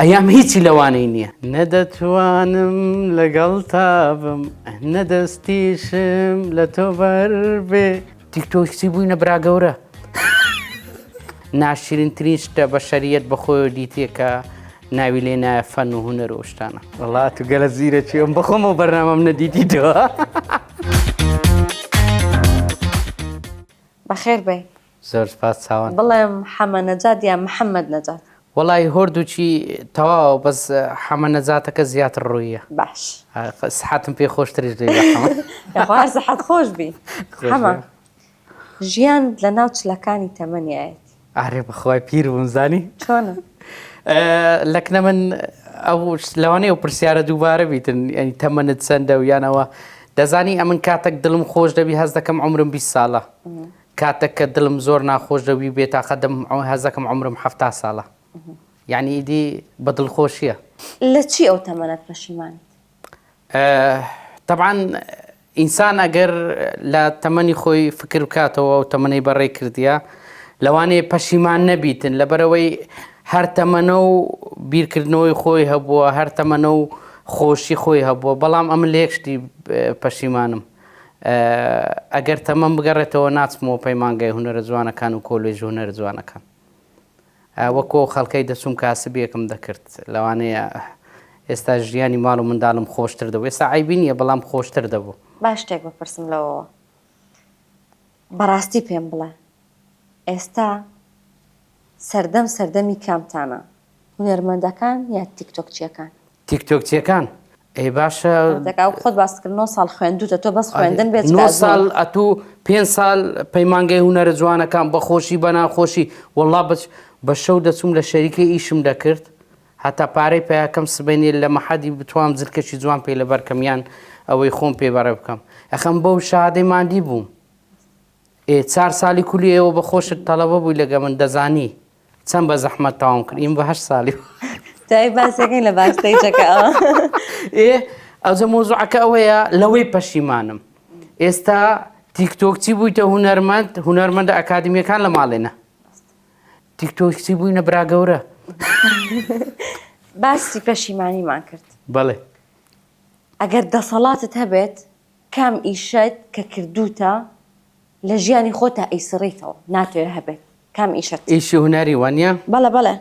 ئەیام هیچی لەوانەی نییە. نە دەتوانم لەگەڵتا بم نە دەستیشم لە تۆ بەربێ. تیکتۆکچی بووینە برا گەورە. ناشرینترین شتە بەشەریەت بەخۆیەوە دیتیە کە ناوی لێ نایە فەن و هونەر و شتانە. وەڵا تو گەلە زیرەکی ئەم بەخۆمەوە بەرنامەم نەدیتیتەوە. بەخێر بێی. زۆر سپاس چاوان. بڵێم حەمە نەجات یان محەمەد نەجات؟ وەڵای هۆردووکی تەواوە بەس حەمە نەجاتەکە زیاتر ڕوویە. باش. سحەتم پێ خۆشتریش لێی بە حەمە. یاخوا هەر سحەت خۆش بی. حەمە ژیان لە ناو چلەکانی تەمەنیایەتی. ئارێ بەخوای پیر بووم زانی. چۆنە؟ لەکنە من ئەو لەوانەیە ئەو پرسیارە دووبارە بیتن یانی تەمەنت چەندە و یانەوە دەزانی ئەمن کاتێک دڵم خۆش دەبی هەست دەکەم عومرم 20 ساڵە. کاتەک کە دلم زۆر ناخۆش دەبی و بێتاقەت دەبم هەست دەکەم عومرم 70 ساڵە یعنی ئیدی بە دڵخۆشیە. لە چی ئەو تەمەنەت پەشیمانیت؟ تەبعەن ئینسان ئەگەر لە تەمەنی خۆی فکر بکاتەوە ئەو تەمەنەی بەڕێ کردیە لەوانەیە پەشیمان نەبیتن لەبەرئەوەی هەر تەمەنە و بیرکردنەوەی خۆی هەبووە هەر تەمەنە و خۆشی خۆی هەبووە بەڵام ئەمن لە یەک شتی پەشیمانم ئەگەر تەمەن بگەڕێتەوە ناچمەوە پەیمانگای هونەرە جوانەکان و کۆلێژی هونەرە جوانەکان. وەکو ئەو خەڵکەی دەچووم کاسبیەکم دەکرد. لەوانەیە ئێستا ژیانی ماڵ و منداڵم خۆشتر دەبوو. ئێستا عەیبی نییە بەڵام خۆشتر دەبوو. با شتێک بپرسم لەوەوە. بەڕاستی پێم بڵێ ئێستا سەردەم سەردەمی کامتانە؟ هونەرمەندەکان یا تیکتۆکچیەکان؟ تیکتۆکچیەکان ئەی باشە دەکا وەک خۆت باست کرد نۆ ساڵ خوێندوتە تۆ بەس خوێندن بێت نۆ ساڵ ئەتوو پێ ساڵ پەیمانگەی هونەرە جوانەکان بەخۆشی بەناخۆشی وەڵا بەچ بە شەو دەچووم لە شەریکەی ئیشم دەکرد هەتا پارەی پیاکەم سبەینێ لە مەحەدی بتوام جلکەشی جوان پێ لەبەرکەم یان ئەوەی خۆم پێ بەڕێ بکەم ئەخەم بەو شادەی مادی بووم ئێ چار سالی کولی ئێوە بە خۆشت تەڵەبە بووی لەگە من دەزانی چەند بە زەحمەت تەواوم کرد ئیم بە هەشت سالی دوای باسەکەین لە باکستەیجەکە ئەوە ئێ ئەوجە مۆزوعەکە ئەوەیە لەوەی پەشیمانم ئێستا تیکتۆکچی بوویتە هونەرمەند هونەرمەندە ئەکادمیەکان لە ماڵێنە تیکتۆکچی بووینە برا گەورە باسی پەشیمانیمان کرد بەڵێ ئەگەر دەسەڵاتت هەبێت کام ئیشەت کە کردووتە لە ژیانی خۆتا ئەیسڕیتەوە ناتەوێ هەبێت کام ئیشەت؟ ئیشی هونەری وانیە؟ بەڵێ بەڵێ.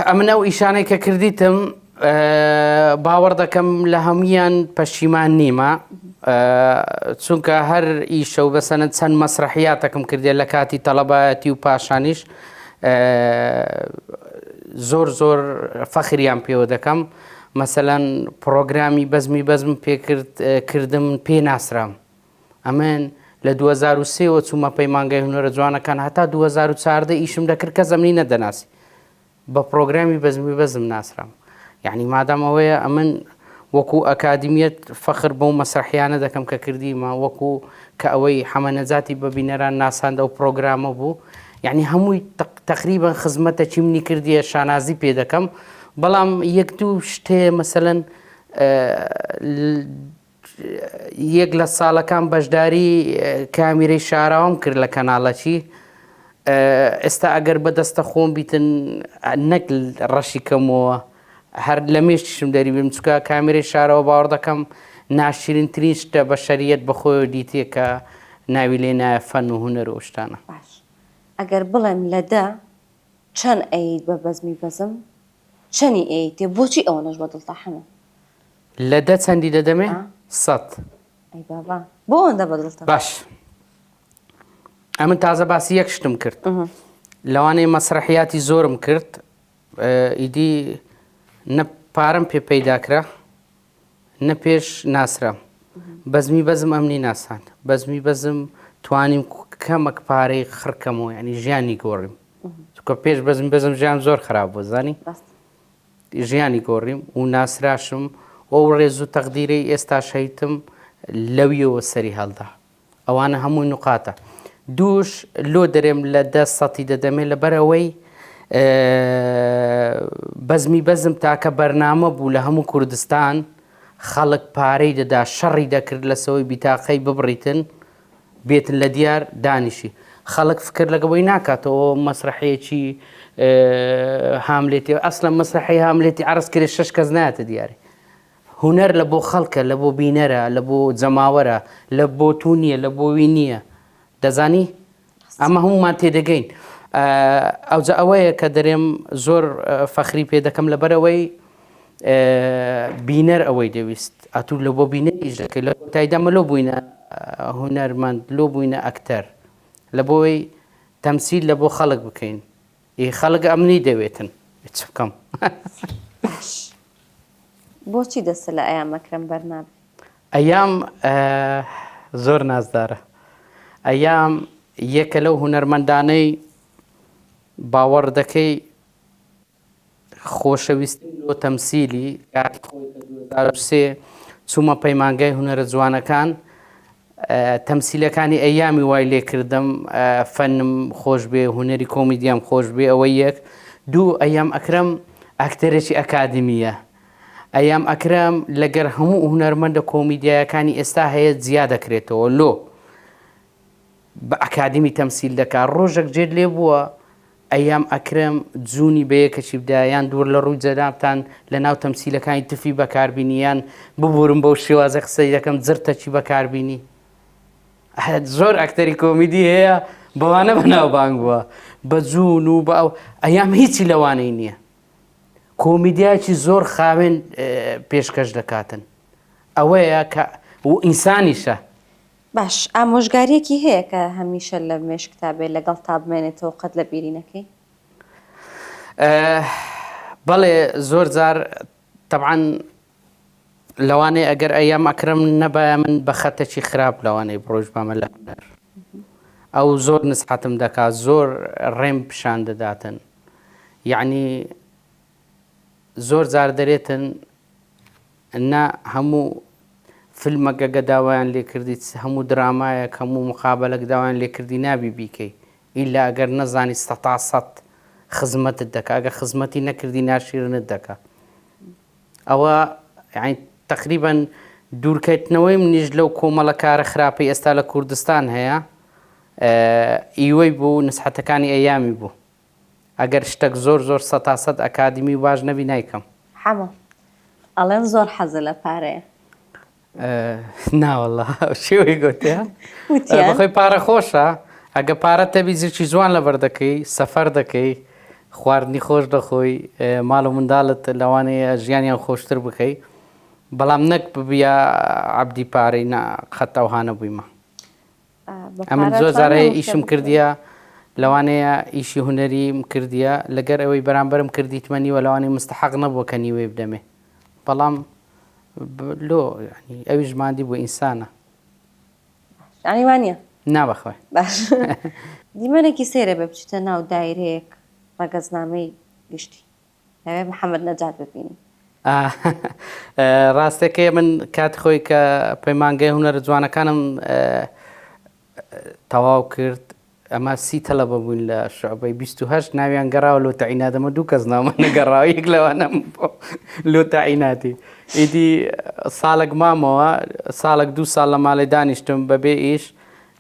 ئەمن ئەو ئیشانەی کە کردیتم باوەڕ دەکەم لە هەمویان پەشیمان نیمە چونکە هەر ئیشە و بەسەنە چەند مەسرحیاتەکەم کردێ لە کاتی تەڵەبایەتی و پاشانیش زۆر زۆر فەخریان پێوە دەکەم مەسەلەن پڕۆگرامی بەزمی بەزم پێکرد کردم پێ ناسرام ئەمن لە 2003 وە چوومە پەیمانگای هونەرە جوانەکان هەتا 2014 ئیشم دەکرد کەس ئەمنی نەدەناسی بە پڕۆگرامی بەزمی بەزم ناسرام یعنی مادام ئەوەیە ئەمن وەکو ئەکادیمیەت فەخر بەو مەسرحیانە دەکەم کە کردیمە وەکو کە ئەوەی حەمە نەجاتی بە بینەران ناساند ئەو پڕۆگرامە بوو یعنی هەمووی تەقریبەن خزمەتەکی منی کردیە شانازی پێ دەکەم بەڵام یەک دوو شتێ مەسەلەن یەک لە ساڵەکان بەشداری کامیرەی شاراوەم کرد لە کەناڵەکی ئێستا ئەگەر بەدەستە خۆم بیتن نەک ڕەشی کەمەوە هەر لە مێشکیشم دەری بم چونکە کامێرەی شارەوە باوەڕ دەکەم ناشرینترین شتە بەشەریەت بەخۆیەوە دیتیە کە ناوی لێ نایە فەن و هونەر و ئەو شتانە. باش ئەگەر بڵێم لە دە چەند ئەیت بە بەزمی بەزم چەنی ئەیتێ بۆچی ئەوەنەش بە دڵتە حەمە؟ لە دە چەندی دەدەمێ؟ سەت. ئەی بابا بۆ ئەوەندە بە دڵتە؟ باش ئەمن تازە باسی یەک شتم کرد لەوانەیە مەسرەحیاتی زۆرم کرد ئیدی نە پارەم پێ پەیدا کرا نە پێش ناسرام بەزمی بەزم ئەمنی ناساند بەزمی بەزم توانیم کەمەک پارەی خڕکەمەوە ینی ژیانی گۆڕیم چونکە پێش بەزم بەزم ژیان زۆر خراپ بوو زانی ژیانی گۆڕیم و ناسراشم و ڕێز و تەقدیرەی ئێستا شەیتم لەویەوە سەری هەڵدا ئەوانە هەمووی نوقاتە. دووش لۆ دەرێم لە دە سەتی دەدەمێ لەبەر ئەوەی بەزمی بەزم تاکە بەرنامە بوو لە هەموو کوردستان خەڵک پارەی دەدا شەڕی دەکرد لەسەوەی بیتاقەی ببڕیتن بێتن لە دیار دانیشی. خەڵک فکر لەگەوەی ناکاتەوە مەسرحەیەکی هاملێتی ئەسلە مەسرحەی هاملێتی عرض کرێ شش کەس نایەتە دیاری هونەر لە بۆ خەڵکە لە بۆ بینەرە لە بۆ جەماوەرە لە بۆ تو نییە لە بۆ وی نییە دەزانی ئەمە هەمومان تێدەگەین ئەوجا ئەوەیە کە دەرێم زۆر فەخری پێ دەکەم لەبەرەوەی بینەر ئەوەی دەویست ئەتوو لە بۆ بینەر ئیش دەکەی لە کۆتاییدا مە لۆ بووینە هونەرمەند لۆ بووینە ئەکتەر لە بۆی تەمسیل لە بۆ خەڵک بکەین ئی خەڵک ئەمنی دەوێتن چ بکەم باش بۆچی دەستە لە ئەیام ئەکرەم بەرنابێ؟ ئەیام زۆر نازدارە ئەیام یەکە لەو هونەرمەندانەی باوەڕ دەکەی خۆشەویستیم لۆ تەمسیلی کاتی خۆی کە 2003 چوومە پەیمانگای هونەرە جوانەکان تەمسیلەکانی ئەیامی وای لێ کردم فەنم خۆش بێ هونەری کۆمیدیام خۆش بێ ئەوە یەک دوو ئەیام ئەکرەم ئەکتەرێکی ئەکادمیە ئەیام ئەکرەم لەگەر هەموو هونەرمەندە کۆمیدیایەکانی ئێستا هەیە جیا دەکرێتەوە لۆ بە ئەکادیمی تەمسیل دەکا ڕۆژەک جێت لێ بووە ئەیام ئەکرەم جوونی بە یەکەکی بدا یان دوور لە ڕووی جەنابتان لە ناو تەمسیلەکانی تفی بەکاربینی یان ببورم بەو شێوازە قسەی دەکەم جرتەکی بەکاربینی زۆر ئەکتەری کۆمیدی هەیە بەوانە بەناوبانگ بووە بە جوون و بە ئەو ئەیام هیچی لەوانەی نییە کۆمیدیایەکی زۆر خاوێن پێشکەش دەکاتن ئەوەیە کە و ئینسانیشە باش ئامۆژگاریەکی هەیە کە هەمیشە لە مێشکتا بێ لەگەڵتا بمێنێتەوە قەت لە بیری نەکەی؟ بەڵێ زۆر جار تەبعەن لەوانەیە ئەگەر ئەیام ئەکرەم نەبایە من بە خەتەکی خراپ لەوانەیە بڕۆیشتبامە لە هونەر ئەو زۆر نسحەتم دەکات زۆر ڕێم پیشان دەداتن یعنی زۆر جار دەرێتن نا هەموو فلمەک ئەگە داوایان لێ کردیت هەموو درامایەک هەموو مقابەلەک داوایان لێ کردی نابی بیکەی ئیلا ئەگەر نەزانی سەتا سەت خزمەتت دەکا ئەگەر خزمەتی نەکردی ناشیرنت دەکا ئەوە یانی تەقریبەن دوورکەتنەوەی منیش لەو کۆمەڵە کارە خراپەی ئێستا لە کوردستان هەیە ئیوەی بوو نسحەتەکانی ئەیامی بوو ئەگەر شتەک زۆر زۆر سەتا سەت ئەکادیمی و باش نەبی نایکەم. حەمە ئەڵێن زۆر حەزە لە پارەیە. ناوەڵا شێوەی گوتیان وتیان بەخۆی پارە خۆشە ئەگە پارە تەبی زرچی جوان لەبەر دەکەی سەفەر دەکەی خواردنی خۆش دەخۆی ماڵ و منداڵت لەوانەیە ژیانیان خۆشتر بکەی بەڵام نەک ببیە عەبدی پارەی نا قەت ئەوها نەبوویمە ئەمن زۆر جار هەیە ئیشم کردیە لەوانەیە ئیشی هونەریم کردیە لەگەر ئەوەی بەرامبەرم کردیتمە نیوە لەوانەیە مستحق نەبووە کە نیوەی بدەمێ بەڵام لۆ ئەویش مادی بوو ئینسانە ینی وانە نا بەخوای باش دیمەنێکی سەیرە بێ بچیتە ناو دایرەیەک ڕەگەزنامەی گشتی ئەوێ محەممەد نەجات ببینی. ڕاستەکەی من کاتی خۆی کە پەیمانگای هونەرە جوانەکانم تەواو کرد ئەمە سی تەلەبە بووین لە شعبەی 28 ناویان گەڕاوە لۆ تەعینات ئەمە دوو کەس ناومان نەگەڕاوە یەک لەوانە لۆ تەعیناتی ئیدی ساڵێک مامەوە ساڵێک دوو ساڵ لە ماڵێ دانیشتم بەبێ ئیش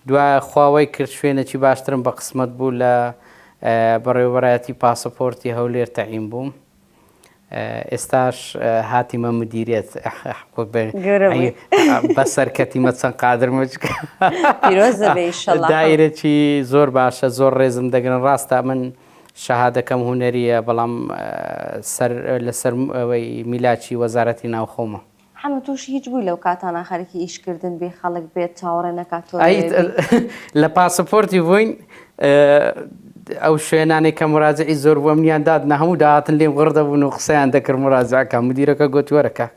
دوایە خوا وای کرد شوێنێکی باشترم بە قسمەت بوو لە بەڕێوەبەرایەتی پاسەپۆرتی هەولێر تەعین بووم ئێستاش هاتیمە مدیریەت بەسەر کەتیمە چەند قادرمە دایرەکی زۆر باشە زۆر ڕێزم دەگرن ڕاستە من شەهادەکەم هونەریە بەڵام سەر لەسەر ئەوەی میلاکی وەزارەتی ناوخۆمە. حەمە تۆش هیچ بووی لەو کاتانە خەریکی ئیش کردن بی خەڵک بێت چاوەڕێ نەکات تۆ ئەی لەوێ بی. لە پاسپۆرتی بووین ئەو شوێنانەی کە مراجعی زۆر بوو ئەمنیان دادنا هەموو داهاتن لێم غڕ دەبوون و قسەیان دەکرد مراجعەکە مدیرەکە گوتی وەرە کاک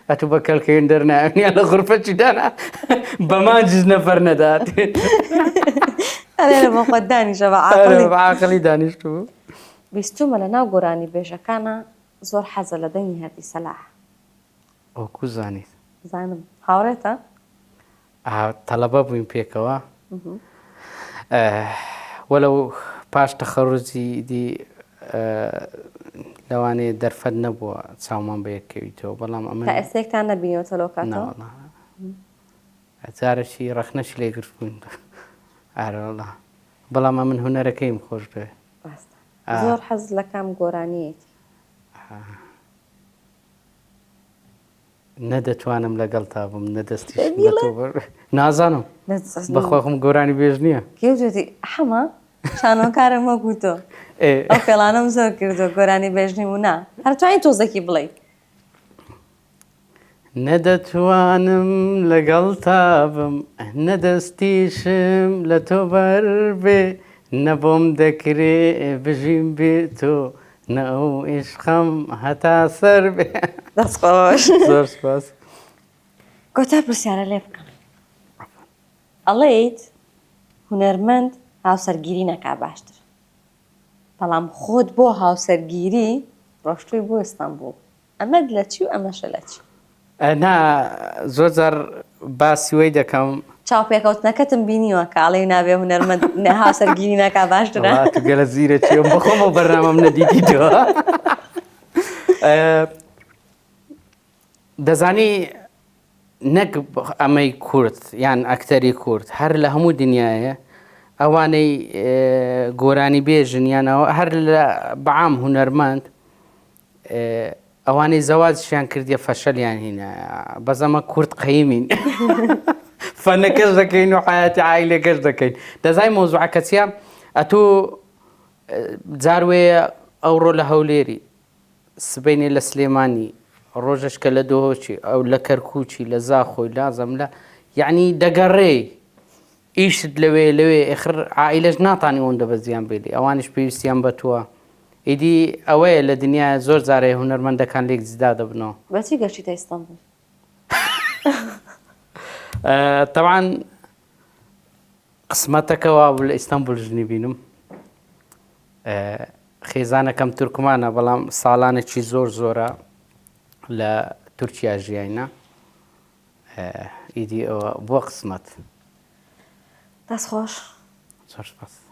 ئەتوو بە کەلکەوین دەرنایە ئەمنیان لە غرفەکی دانا بە مانجیش نەفەر نەدات ئەرێ بۆ خۆت دانیشە بە ئەرێ عاقڵی. بە عاقڵی دانیشتبوو. بیستوومە لە ناو گۆرانیبێژەکانا زۆر حەزە لە دەنگی هەردی سەلاح. ئەوە کو زانیت؟ زانم. هاوڕێتە؟ ئا تەڵەبە بووین پێکەوە. وەلەو پاش تەخەروجی دی لەوانەیە دەرفەت نەبووە چاومان بە یەک کەویتەوە بەڵام ئەمن تا ئێستا یەکتان نەبینیوەتە لەو کاتەوە؟ ناوەڵا جارەکی ڕەخنەشی لێ گرتبووین. ئارەوەڵا. بەڵام ئەمن هونەرەکەیم خۆش دەوێ. ڕاستە. زۆر حەز لە کام گۆرانییەتی؟ نە دەتوانم لەگەڵتا بم نە دەستیشم بە تۆ بەر نازانم بەخوا خۆم گۆرانی بێژ نییە. کێ وتوێتی حەمە شانۆکارم وەکو تۆ ئەو فێڵانەم زۆر کردووە گۆرانی بێژ نیم و نا هەر توانی تۆزێکی بڵێی. نە دەتوانم لەگەڵتا بم نە دەستیشم لە تۆ بەر بێ نە بۆم دەکرێ بژیم بێ تۆ نە ئەو ئیشقەم هەتا سەر بێ. دەست خۆش. زۆر سپاس. کۆتا پرسیارە لێ بکەم ئەڵێیت هونەرمەند هاوسەرگیری نەکا باشتر بەڵام خۆت بۆ هاوسەرگیری ڕۆشتووی بۆ ئیستانبوڵ ئەمەت لە چی و ئەمەشە لە چی؟ نا زۆر جار باسی وەی دەکەم. چاوپێکەوتنەکەتم بینیوە کە ئەڵێی نابێ هونەرمەند هاوسەرگیری نەکا باشترە. وەڵا تو گەلە زیرەکی ئەم بەخۆم ئەو بەرنامەم نەدیتیتەوە. دەزانی نەک ئەمەی کورد یان ئەکتەری کورد هەر لە هەموو دنیاە ئەوانەی گۆرانی بێژن یانەوە هەر لە بەعام هونەرمەند ئەوانەی زەواجشیان کردیە فەشەلیان هینایە بەس ئەمە کورد قەیمین فەنەکەش دەکەین و حیاتی عایلەکەش دەکەین دەزای مۆزوعەکە چیە ئەتۆ جار وەیە ئەوڕۆ لە هەولێری سبەینێ لە سلێمانی ڕۆژەش کە لە دۆهۆکی ئەو لە کەرکوکی لە زاخۆی لازم لە یعنی دەگەڕێی ئیشت لەوێ لەوێ ئێخر عائیلەش ناتانی ئەوەندە بەجیان بێلی ئەوانیش پێویستیان بە تووە ئیدی ئەوەیە لە دنیایە زۆر جارێ هونەرمەندەکان لێک جدا دەبنەوە. بەچی گەشتیتە ئیستەنبوڵ؟ تەبعەن قسمەتەکە وابوو لە ئیستەنبوڵ ژنی بینم خێزانەکەم تورکمانە بەڵام ساڵانێکی زۆر زۆرە لە تورکیا ژیاینە ئیدی ئەوە بووە قسمەت. دەست خۆش. زۆر سپاس.